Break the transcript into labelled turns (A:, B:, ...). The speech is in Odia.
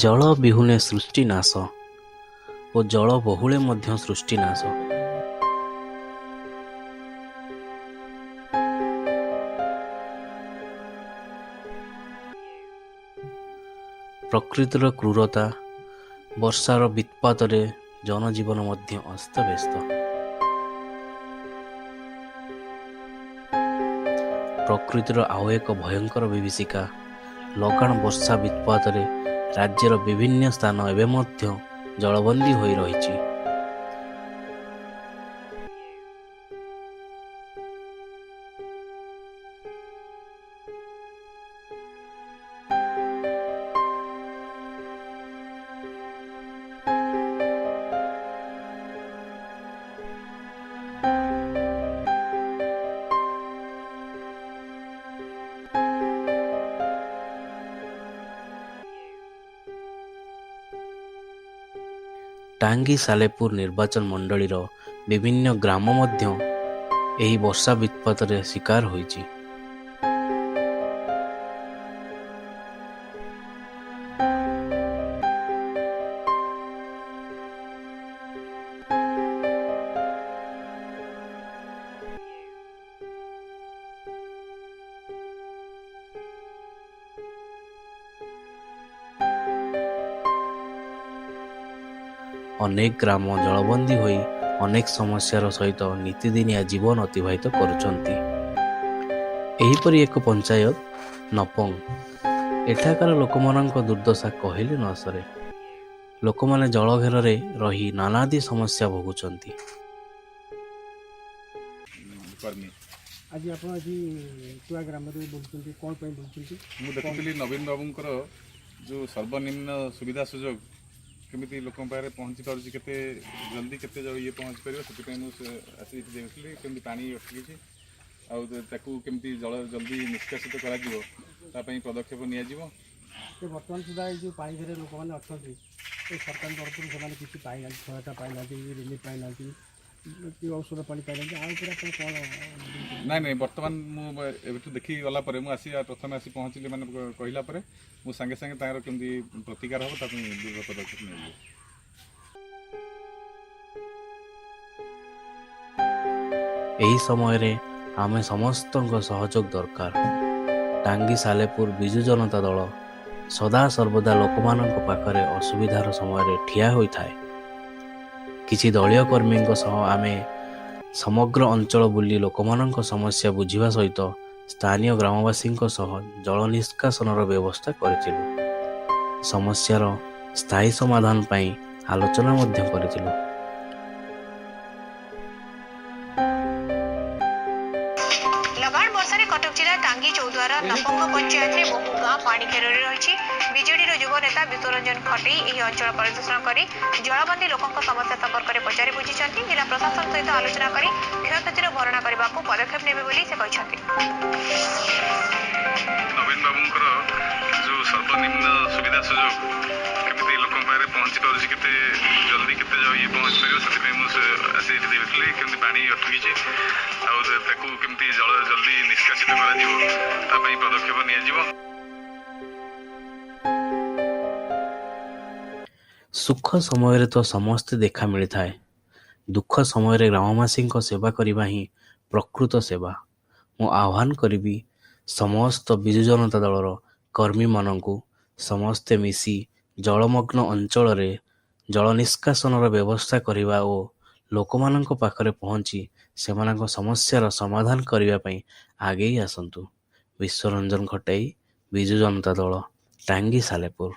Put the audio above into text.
A: ଜଳ ବିହୁନେ ସୃଷ୍ଟି ନାଶ ଓ ଜଳ ବହୁଳେ ମଧ୍ୟ ସୃଷ୍ଟି ନାଶ । ପ୍ରକୃତିର କ୍ରୂରତା, ବର୍ଷାର ବିତ୍ପାତରେ ଜନଜୀବନ ମଧ୍ୟ ଅସ୍ତବ୍ୟସ୍ତ। ପ୍ରକୃତିର ଆଉ ଏକ ଭୟଙ୍କର ବିଭୀଷିକା ଲଗାଣ ବର୍ଷା ବିତ୍ପାତରେ ରାଜ୍ୟର ବିଭିନ୍ନ ସ୍ଥାନ ଏବେ ମଧ୍ୟ ଜଳବନ୍ଦୀ ହୋଇ ରହିଛି। ଟାଙ୍ଗୀ ସାଲେପୁର ନିର୍ବାଚନ ମଣ୍ଡଳୀର ବିଭିନ୍ନ ଗ୍ରାମ ମଧ୍ୟ ଏହି ବର୍ଷା ବିତ୍ପାତରେ ଶିକାର ହୋଇଛି। ଅନେକ ଗ୍ରାମ ଜଳବନ୍ଦୀ ହୋଇ ଅନେକ ସମସ୍ୟାର ସହିତ ନିତିଦିନିଆ ଜୀବନ ଅତିବାହିତ କରୁଛନ୍ତି। ଏହିପରି ଏକ ପଞ୍ଚାୟତ ନପଙ୍ଗ। ଏଠାକାର ଲୋକମାନଙ୍କ ଦୁର୍ଦ୍ଦଶା କହିଲେ ନ ସରେ। ଲୋକମାନେ ଜଳଘେରରେ ରହି ନାନାଦି ସମସ୍ୟା ଭୋଗୁଛନ୍ତି।
B: କର୍ମୀ।
C: ଆଜି ଆପଣ ଏଠି ତୁଆ ଗ୍ରାମରେ ବୁଲୁଛନ୍ତି, କ'ଣ ପାଇଁ ବୁଲୁଛନ୍ତି?
B: ମୁଁ ଦେଖୁଥିଲି ନବୀନ ବାବୁଙ୍କର ଯେଉଁ ସର୍ବନିମ୍ନ ସୁବିଧା ସୁଯୋଗ କେମିତି ଲୋକଙ୍କ ପାଖରେ ପହଞ୍ଚି ପାରୁଛି, କେତେ ଜଲ୍ଦି କେତେ ଇଏ ପହଞ୍ଚି ପାରିବ, ସେଥିପାଇଁ ମୁଁ ଆସି ଏଠି ଦେଖୁଥିଲି କେମିତି ପାଣି ଅଟକିଛି ଆଉ ତାକୁ କେମିତି ଜଳ ଜଲ୍ଦି ନିଷ୍କାସିତ କରାଯିବ ତା ପାଇଁ ପଦକ୍ଷେପ ନିଆଯିବ।
C: ଯେ ବର୍ତ୍ତମାନ ସୁଦ୍ଧା ଏଇ ଯେଉଁ ପାଣି ଘେରରେ ଲୋକମାନେ ଅଛନ୍ତି, ଏ ସରକାରଙ୍କ ତରଫରୁ ସେମାନେ କିଛି ପାଇନାହାନ୍ତି, ସହାୟତା ପାଇନାହାନ୍ତି, ରିଲିଫ୍ ପାଇନାହାନ୍ତି କି ଔଷଧ ପାଣି ପାଇନାହାନ୍ତି। ଆଉ ଉପରେ ଆପଣ କ'ଣ?
B: ନାଇଁ ନାଇଁ, ବର୍ତ୍ତମାନ ମୁଁ ଏଠୁ ଦେଖିକି ଗଲା ପରେ ମୁଁ ଆସି ପ୍ରଥମେ ଆସି ପହଞ୍ଚିଲି, ମାନେ କହିଲା ପରେ ମୁଁ ସାଙ୍ଗେ ସାଙ୍ଗେ ତାଙ୍କର କେମିତି ପ୍ରତିକାର ହେବ ତା ପାଇଁ ଦୃଢ଼ ପଦକ୍ଷେପ ନେଇଯିବ।
A: ଏହି ସମୟରେ ଆମେ ସମସ୍ତଙ୍କ ସହଯୋଗ ଦରକାର। ଟାଙ୍ଗୀ ସାଲେପୁର ବିଜୁ ଜନତା ଦଳ ସଦାସର୍ବଦା ଲୋକମାନଙ୍କ ପାଖରେ ଅସୁବିଧାର ସମୟରେ ଠିଆ ହୋଇଥାଏ। କିଛି ଦଳୀୟ କର୍ମୀଙ୍କ ସହ ଆମେ ସମଗ୍ର ଅଞ୍ଚଳ ବୁଲି ଲୋକମାନଙ୍କ ସମସ୍ୟା ବୁଝିବା ସହିତ ସ୍ଥାନୀୟ ଗ୍ରାମବାସୀଙ୍କ ସହ ଜଳ ନିଷ୍କାସନର ବ୍ୟବସ୍ଥା କରିଥିଲୁ। ସମସ୍ୟାର ସ୍ଥାୟୀ ସମାଧାନ ପାଇଁ ଆଲୋଚନା ମଧ୍ୟ କରିଥିଲୁ।
D: ଲଗାଣ ବର୍ଷାରେ କଟକ ଜିଲ୍ଲା ଟାଙ୍ଗୀ ଚୌଦ୍ୱାର ନପଙ୍ଗ ପଞ୍ଚାୟତରେ ବହୁ ଗାଁ ପାଣି ଘେରରେ ରହିଛି। ବିଜେଡିର ଯୁବ ନେତା ବିଶ୍ୱରଞ୍ଜନ ଖଟେଇ ଏହି ଅଞ୍ଚଳ ପରିଦର୍ଶନ କରି ଜଳବନ୍ଦୀ ଲୋକଙ୍କ ସମସ୍ୟା ସମ୍ପର୍କରେ ପଚାରି ବୁଝିଛନ୍ତି। ଜିଲ୍ଲା ପ୍ରଶାସନ ସହିତ ଆଲୋଚନା କରି କ୍ଷୟକ୍ଷତିର ଭରଣା କରିବାକୁ ପଦକ୍ଷେପ ନେବେ ବୋଲି ସେ କହିଛନ୍ତି।
B: ନବୀନ ବାବୁଙ୍କର ଯେଉଁ ସର୍ବନିମ୍ନ ସୁବିଧା ସୁଯୋଗ କେମିତି ଲୋକଙ୍କ ପାଖରେ ପହଞ୍ଚି ପାରୁଛି, କେତେ ଜଲ୍ଦି କେତେ ଇଏ ପହଞ୍ଚି ପାରିବ, ସେଥିପାଇଁ ମୁଁ ଆସି ଏଠି ଦେଖୁଥିଲି କେମିତି ପାଣି ଅଟକିଛି ଆଉ ତାକୁ କେମିତି ଜଳ ଜଲ୍ଦି ନିଷ୍କାସିତ କରାଯିବ ତା ପାଇଁ ପଦକ୍ଷେପ ନିଆଯିବ।
A: ସୁଖ ସମୟରେ ତ ସମସ୍ତେ ଦେଖା ମିଳିଥାଏ, ଦୁଃଖ ସମୟରେ ଗ୍ରାମବାସୀଙ୍କ ସେବା କରିବା ହିଁ ପ୍ରକୃତ ସେବା। ମୁଁ ଆହ୍ୱାନ କରିବି ସମସ୍ତ ବିଜୁ ଜନତା ଦଳର କର୍ମୀମାନଙ୍କୁ, ସମସ୍ତେ ମିଶି ଜଳମଗ୍ନ ଅଞ୍ଚଳରେ ଜଳ ନିଷ୍କାସନର ବ୍ୟବସ୍ଥା କରିବା ଓ ଲୋକମାନଙ୍କ ପାଖରେ ପହଞ୍ଚି ସେମାନଙ୍କ ସମସ୍ୟାର ସମାଧାନ କରିବା ପାଇଁ ଆଗେଇ ଆସନ୍ତୁ। ବିଶ୍ୱରଞ୍ଜନ ଖଟେଇ, ବିଜୁ ଜନତା ଦଳ, ଟାଙ୍ଗୀ ସାଲେପୁର।